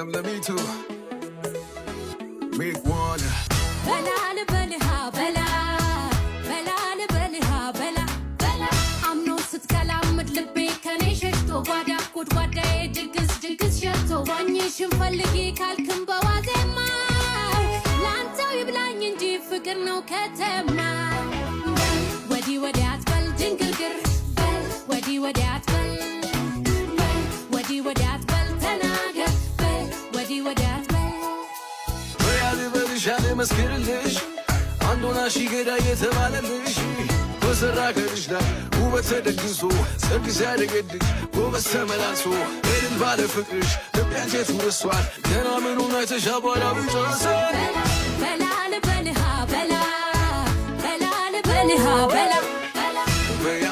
ለምለሚቱ make one. በላ ልበልሃ በላ፣ በላ ልበልሃ በላ፣ በላ። አምኖ ስትገላምድ ልቤ ከኔ ሸሽቶ፣ ጓዳ ጎድጓዳዬ ድግስ ድግስ ሸቶ፣ ዋኝሽን ፈልጊ ካልክም በዋዜማው ለአንተው ይብላኝ እንጂ ፍቅር ነው ከተማ። ወዲህ ወዲያ አትበል ድንግርግር በል፣ ወዲህ ወዲያ አትበል፣ በል ወዲህ ወዲያ አትበል፣ ተናገር በል፣ ወዲህ ወዲያ አትበል። በያ ልበልሽ አልመስክርልሽ፣ አንዱና ሺ ገዳ የተባለልሽ፣ በሰራ ከልጅ ላይ ውበት ተደግሶ፣ ሰርግ ሲያደገድግ ጎበዝ ተመላልሶ፣ እልል ባለ ፍቅርሽ ልቤ አንጀቱ ረሷል። ገና ምኑን አይተሽ አቧራ ብጮሰል። በላ ልበልሃ በላ፣ በላ ልበልሃ በላ፣ በላ። በያ